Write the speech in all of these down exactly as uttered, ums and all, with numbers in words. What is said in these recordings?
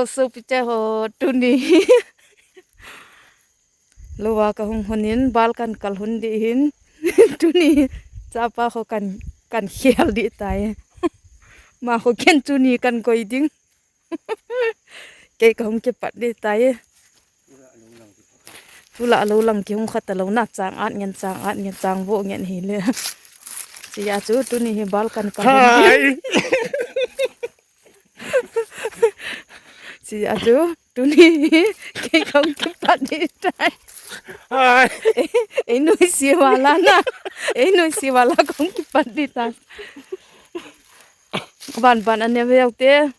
Sopi te ho, tuni lou a kahung hon in, bal kan kal hon ding ahin. Tuni chapa ho kan, kan khel ding tai. Ama ho ken tuni kan koi ding. Kei kahung kipat ding tai. Tulai lou lang kihung kha talou na, chang at ngen, chang at ngen, chang vo ngen hile. Chuti a chu tuni hi bal kan kal hon ding. Hai. Chuti a chu tuni hi kei kahung kipat ding tai. Hai. Ei nuisat vala na. Ei nuisat vala kahung kipat ding tai. Ban ban ane veu te.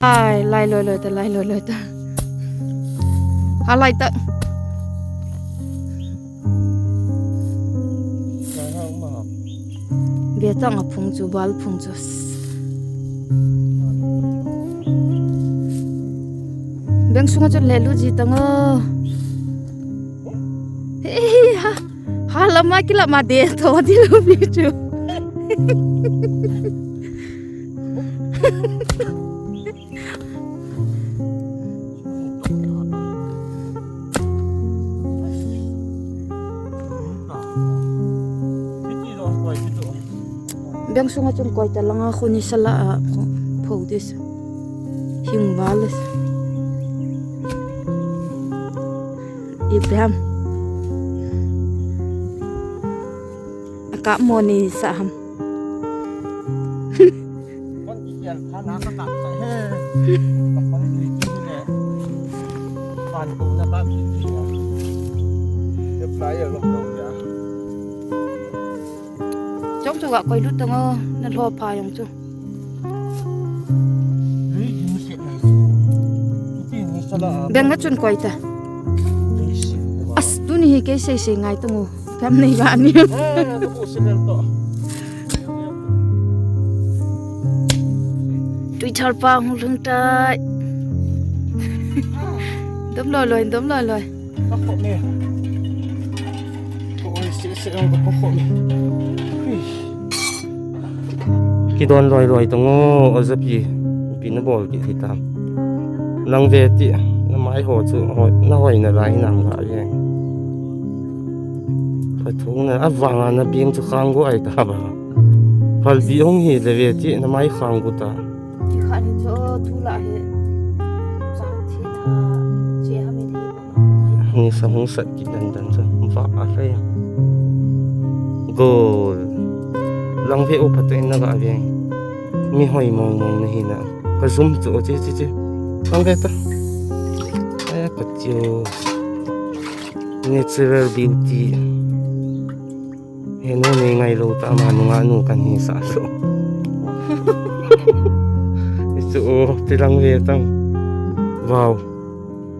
Ai, lai loi loi ta, lai loi loi ta. Ha lai ta. Ve tang a phung chu, bal phung chu. Beng sunga chu le lu ji tang o. Hei, ha, ha lama kila ma de tho di lo mi chu. Beng sunga chun koi ta langa khu ni sala a khu pho dis. Hing valis. Ibrahim. Aka mo ni sa ham. Kon ki kial kha na ka kap sa he. Ka kon ki ki le. Pan ko na ka ki ki le. Reply a lo lo ya. Chong chu ga koi lut tang o, na lho pha jong chu. Beng a chun koi ta. As, tuni hi kei sei sei ngai tang o. Kam nei ba ni. Tui thar pa hung lhung tai. Dom loi loi, dom loi loi. Ka khop me. Oi, se, se, ka khop me. Ui. Kidon loi loi tang o, o japi. Pi na bol ki hi tam. Nang ve ti, na mai ho chu, ho, na hoi na lai nam ga ye. Ka thung na, a vang a na bim chu khang go ai ta ba. Phal bi hong hi le ve ti, na mai khang go ta. Ti khat hi chu, thu la hi. Chang thi na, che ha mi thei. Ni sa hung sat kit dan dan chu. Va a hlei. Gol. Lang ve u phat in na ga ve. Mi hoi mong mong na hi na. Ka zum chu chi chi chi. Lang ve ta. Aya ka chiu. Natural beauty. He nu nei ngai lou ta, ama nunga nu kan hi sa lou. Hichu o, tilang ve tang. Wow.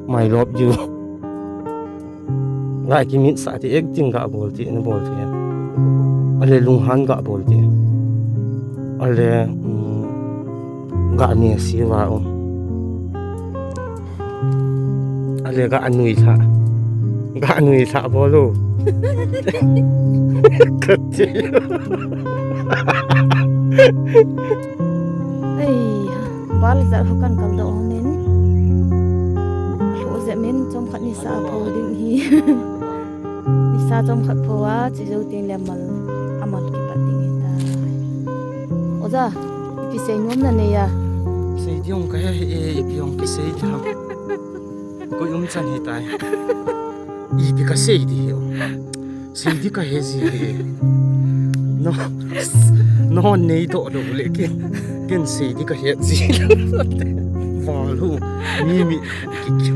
My love you. Ga kimit sa ti, acting ga bol ti, na bol ti. Ale lunghan ga bol ti. Ale, um, ga ne si va um. Ale ga anui tha. Ga anui tha bol u. Kati. Ei, bal jat ho kan kal doh hon in. Lho jep in chomkhat nisa pho ding hi. Nisa chomkhat pho a, chi jou teng le amal, amal kipat ding hi ta. Oja, ipi sei nom na nei a? Sei ding ka he, e, ipi jong kisei ding ham. Koi um chan hi tai. Ipi ka sei ding hi o. Sei ding ka he ji hi. No, no nei doh lou le ken, ken sei ding ka he ji. Val hu, mi mi ki ki.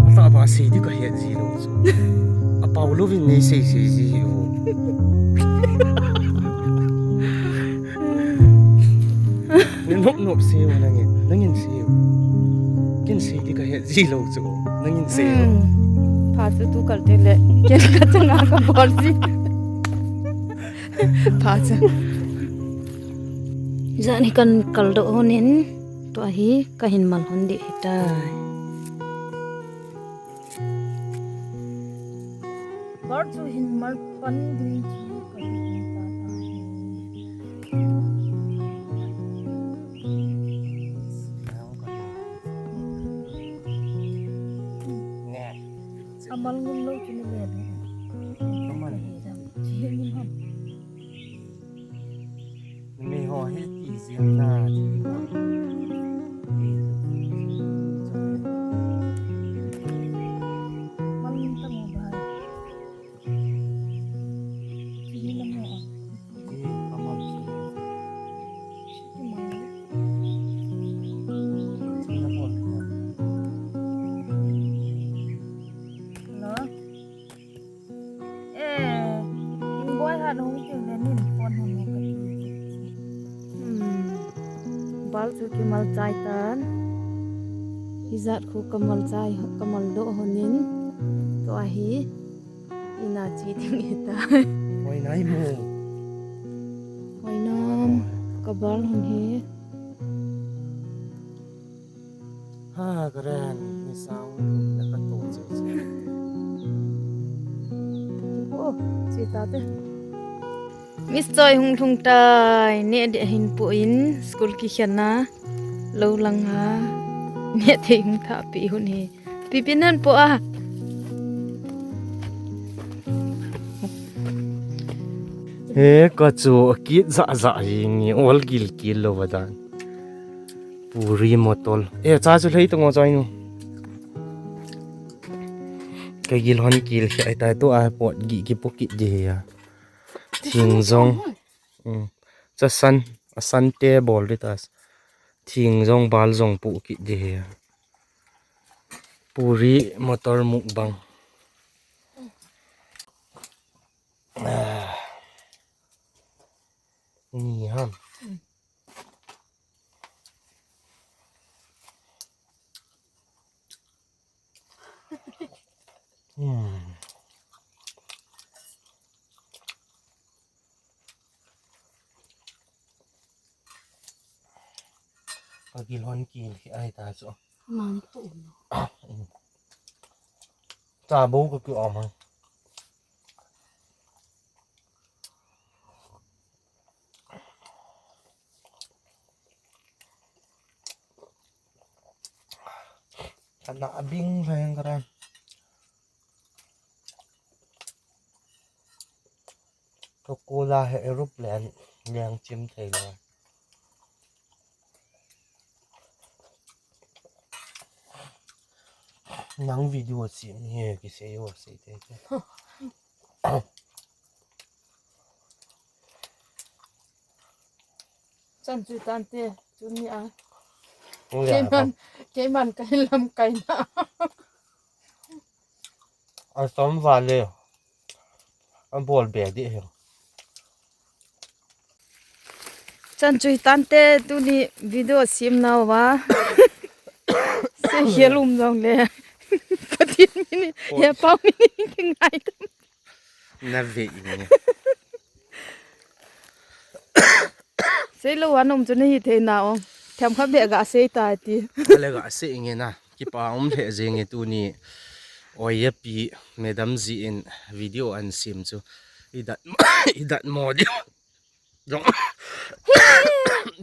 Ata ba sei ding ka he ji lou chu. A pau lou vin nei sei sei ji hi o. Ni nop nop sei o nangin, nangin sei o. Ken sei ding ka he ji lou chu o. Nangin sei o. Hmm. Pha chu tu kal te le. Ken ka changa ka bol ji. Pha chu. Jani kan kal doh hon in. Tua hi ka hin mal hon ding hi tai. Bar chu hin mal pan ding chu ka hin ta ta hi. Mal ngum lou chu na le. Kamal. Chi he ngum ham. Ni ho he ti jing na chi ho. Mal ngum ta mo ba. Chi he na mo. Chi kamal. Chi kamal. Chi na mo. Hello. Eh, Ingboi hat hung ting le nin phone hung hung ka ti. Hmm. Bal chu kimal chai tan. Hijat khu kamal chai, kamal doh honin. Tua hi, ina chi ding hita. Hoi nai mo. Hoi nam, ka bal hon hi. Ha, karen, ni sang, na ka to che che. Oh, che ta te. Miss Choi hung lhung tai, ne de hin pu in, school kikhen na, lo lang ha, ne te hung tha pi hun hi. Pi pi nan po a. He, ka chu kit za za hi ni, ol gil kil lo va dan. Puri motor. Eh, cha chu lhei to ngo choi nu. Ka gil hon kil hi ai tai to a pot gi ki pocket di hi a. Thing jong. Um. Cha san, a san te bol di ta. Thing jong bal jong pu ki di hi a. Puri motor mukbang. Ah. Ni ham. Hmm. Ka gil hon kil hi ai ta chu. Man tu. Cha bo ka ki om ha. Kana abing leng kara. Ka kula he aeroplane leng chim thei lo. Nang video sim hi kisei o sei te te. Chan chu tan te, chu ni a. Ui, ya, keiman, keiman kai lam kai na. A som vale. A bol be di hi. Chan chu tan te, tuni video sim nau va. Se hial um jong le. Pathen min in, he pa min in kingai tam. Na ve in. Sei lo an um chu na hi thei na ong. Themkhat be ga sei ta ti. Ale ga sei nge na. Kipa um lheh jeng e tuni. Oi ya pi madam ji in video an sim chu. I dat, i dat mo diu. Jong.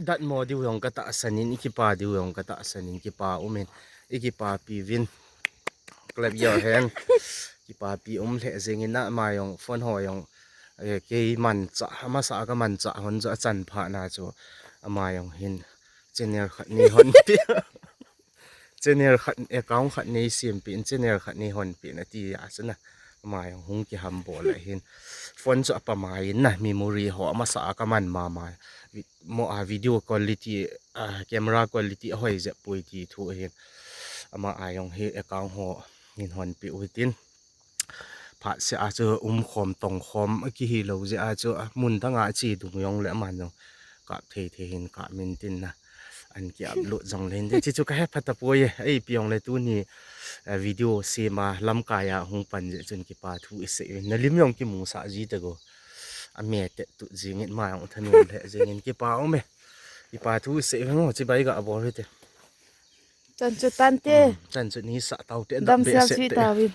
Dat mo diu jong ka tahsan in, i kipa diu jong ka tahsan in, kipa um in, i kipa pi vin. Clap your hand. Kipa pi um lheh jeng in ama jong phone ho jong, eh, kei manchah, amasa ka manchah hon chu a chan pha na chu ama jong hin channel khat nei hon pi. Channel khat, account khat nei sim pi in, channel khat nei hon pi in ati a chu na. Ama jong hung kiham bol a hin. Phone chu a pamai in na, memory ho amasa a ka man mama. Vi-, mo a video quality, a camera quality a hoi jep pui ti thu a hin. Ama a jong hi account ho hin hon pi u hitin. Phat se a chu um khom tong khom a kihi lo je a chu a mun dang a chi dung jong le aman jong kap thei thei hin kap min tin na. An ki upload jong le hin de chi chu ka he phat a poi e. Ei pi jong le tuni, eh, video sim a lamkai a hung pan je chun kipa thu i sei u. Na lim jong kimu sa ji te go. A me te tu jing in ma jong thanom lheh jeng in kipa um e. Kipa thu i sei u ngo chi bai ga bol hi te. Chan chu tan te. Hmm, chan chu ni sa tau te dam be sel se chi te. Tau in.